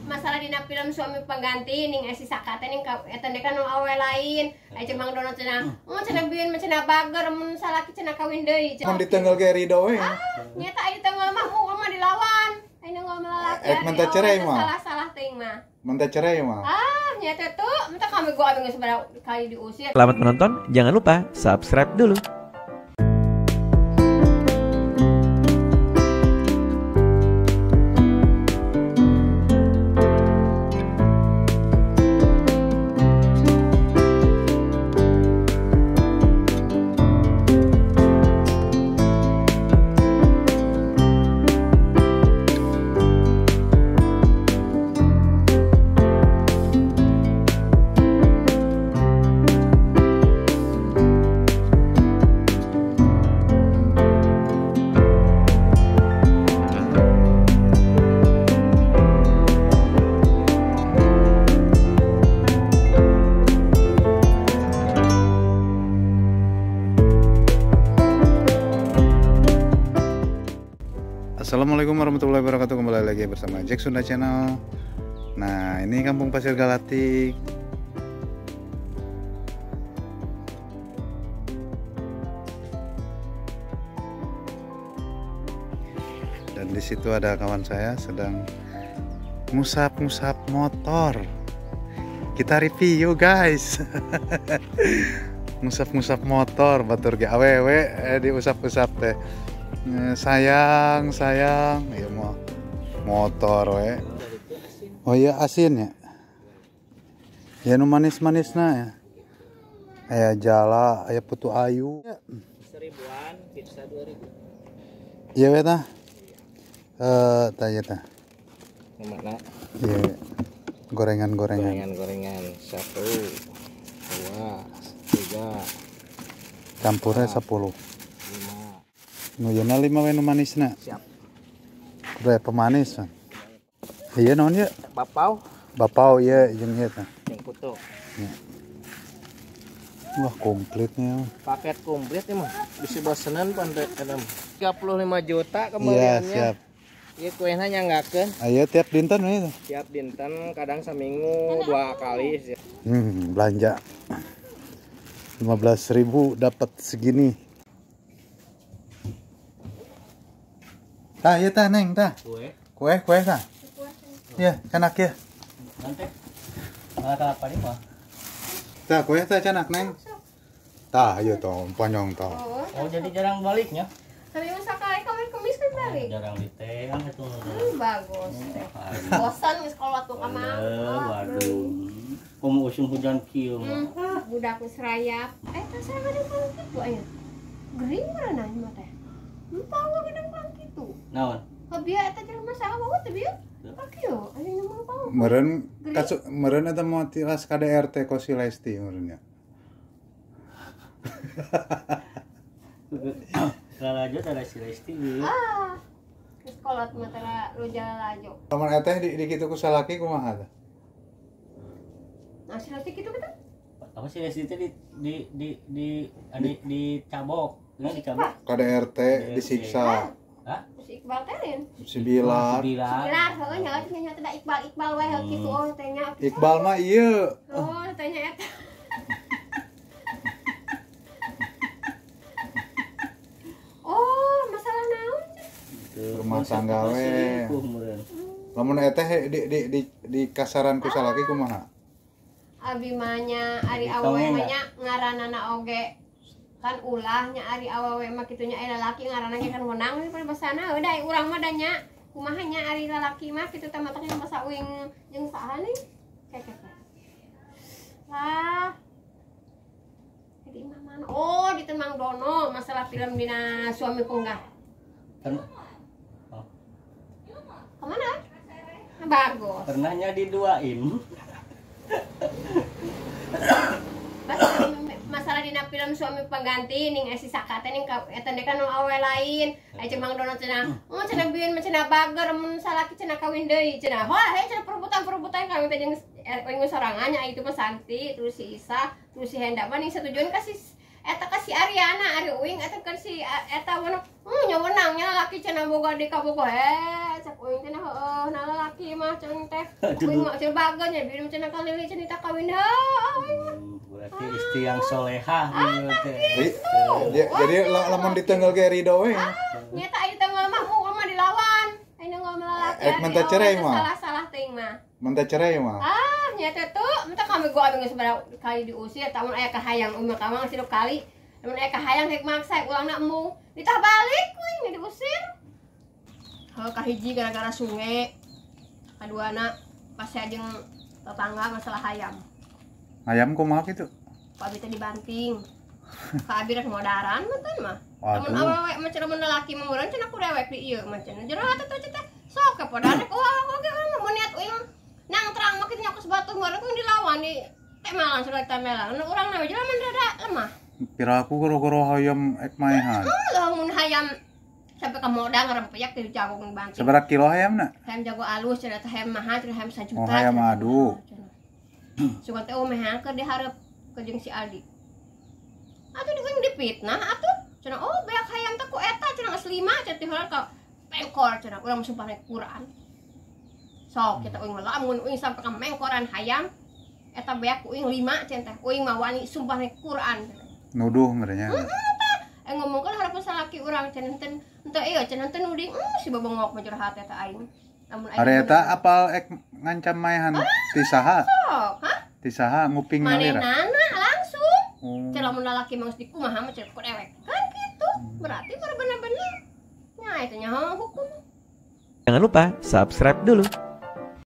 Masalah dina film suami pengganti ning si Saka teh ning eta kan nu awe lain. Ai cek Mang Dono cenah, oh cenah bieun mah cenah bager mun salaki cenah kawin deui. Mun ditenggal ge ridho we. Ah, nyata ai ditenggal mah mah dilawan. Ai nenggol lalaki. Ek mun teh cerai mah. Salah-salah teuing mah. Mun teh cerai mah. Ah, nyata tuh, entah kami gua abis geus kali diusir. Selamat menonton, jangan lupa subscribe dulu. Assalamualaikum warahmatullahi wabarakatuh. Kembali lagi bersama Jack Sunda Channel. Nah, ini Kampung Pasir Galatik. Dan di situ ada kawan saya sedang ngusap-ngusap motor. Kita review guys. Ngusap-ngusap motor, batur ge awewe diusap-usap teh. Sayang, sayang, ya mau motor we. Oh iya asin ya. Ya nu manis-manisna ya. Aya jala, aya putu ayu. 1000-an, pizza 2000. Iya we tah. Tah ieu tah. Mana? Iya. Gorengan-gorengan. Gorengan-gorengan. 1 2 3. Campurnya 10. Nu yeuna 5 we nu manisna. Siap. Kudu pemanis. Ieu naon ieu? Bapau. Bapau ieu jeung ieu tah. Jeung putu. Ya. Wah, komplitnya. Paket komplit ieu mah. Bisi bosenan pan teh 35 juta kembaliannya. Iya, siap. Ieu kuehna nyanggakeun. Aya tiap dinten we tah. Tiap dinten, kadang seminggu 2 kali. Belanja. 15.000 dapat segini. Tah, iya tah, Neng, tah. Kue. Kue, kue tah. Iya, canak ya. Nanti. Malah kelapa nih mah. Tah, kue tah canak, Neng. Tah, iya toh, panyong toh. Oh, jadi jarang baliknya. Tapi masa kali kami kemis kan balik. Jarang diteang itu. Bagus teh. Bosan geus kolot tuh ka mah. Waduh. Komo usum hujan kieu mah. Budak geus rayap. Eh, tah sareng ada pang kitu aya. Gering mana mah teh. Tahu gedang pang kitu. Naon? Habia eta jelema saha bawa teh bieu? Kieu, aya nu pang. Meureun kasu meureun eta mau tilas KDRT ko si Lesti meureun nya. Lalajo tara si Lesti ieu. Ah. Geus kolot mah tara lu jalalajo. Lamun eteh di kitu ku salaki kumaha tah? Nah, si Lesti kitu kitu? Apa si Lesti teh di dicabok. Nah, dicabok. KDRT disiksa. Hah? Si Iqbal teh lain. Si Bilar. Si Bilar, heuh nya nya teh da Iqbal Iqbal we heuh kitu oh teh nya. Iqbal mah ieu. Oh, teh nya eta. Oh, masalah naon sih? Rumah tangga we. Lamun eteh di kasaran ku salaki kumaha? Abi mah nya ari awewe mah nya ngaranana oge kan ulahnya ari awewe mah kitu nya aya lalaki ngaranna ge kan wenang we paribasana heuh da urang mah da nya kumaha nya ari lalaki mah kitu teh matakna basa uing jeung saha nih cek lah di imah mana oh di Mang Dono masalah film dina suami penggah oh. Kemana bagus pernahnya diduain. Masalah dina film suami pengganti ning si Saka teh ning eta kan nu awe lain. Ai cek Mang Dono cenah, oh cenah bieun mah cenah bager mun salaki cenah kawin deui cenah. Wah, heuh cenah perebutan-perebutan kawin teh jeung euy sorangan nya itu mah Santi, terus si Isa, terus si Henda mah ning satujuan ka si eta ka si Ariana, ari uing eta kan si eta nya wenang nya lalaki cenah boga di kabogoh. Cak uing teh heueuh na lalaki mah cen teh. Uing mah cenah bageun nya bieu cenah kalili cenah tah kawin heueuh uing mah. Berarti istri yang solehah gitu teh. Jadi lamun ditenggal ge ridho we. Nyata aya tenggal mah mah dilawan. Aya nenggel mah lalaki. Ek minta cerai mah. Salah-salah teuing mah. Minta cerai mah. Ah, nyata tuh, minta kami gua abis seberapa kali diusir, tamun aya kahayang umur kamang sirup kali. Lamun aya kahayang rek maksa ulangna embung. Ditah balik kuing diusir. Heuh kahiji gara-gara sungai. Kaduana pas saya jeung tetangga masalah hayam. Hayam kumaha kitu? Ku abi teh dibanting. Ka abi rek modaran mah teh mah. Lamun awewe mah cenah mun lalaki mah meureun cenah ku rewek di ieu mah cenah. Jero hate teh teh sok ke podan rek ulah oge urang mah mun niat uing nang terang mah kitu nyakus batu meureun kuing dilawan di temalan sudah temelan. Urang na we jelema rada lemah. Piraku goro-goro hayam ek maehan. Lah mun hayam sampai ka modal ngarempeyak di jago banting. Sabaraha kilo hayamna? Hayam jago alus cenah teh hayam mahal cenah hayam 1 juta. Oh hayam adu. Sugan teh meh keur dihareup ke jeung si Aldi. Atuh di dipitnah atuh. Cenah oh beak hayam teh ku eta cenah geus 5 cenah ti heula ka pengkor cenah urang sumpah naik Quran. Sok kita uing lamun uing sampai ka mengkoran hayam eta beak ku uing 5 cenah teh uing mah wani sumpah naik Quran. Nuduh merenya. Ngomongkeun harapan salaki urang cenah teu henteu ieu cenah teu nuding si babongok mah curhat eta aing. Lamun aing ari eta apal ek ngancam maehan ti saha? Sok, hah? Ti saha nguping ngalira? Manehna langsung. Cenah lamun lalaki mah geus dikumaha mah cenah ku dewek. Kan kitu. Berarti bener-bener. Nya eta nya hukum. Jangan lupa subscribe dulu.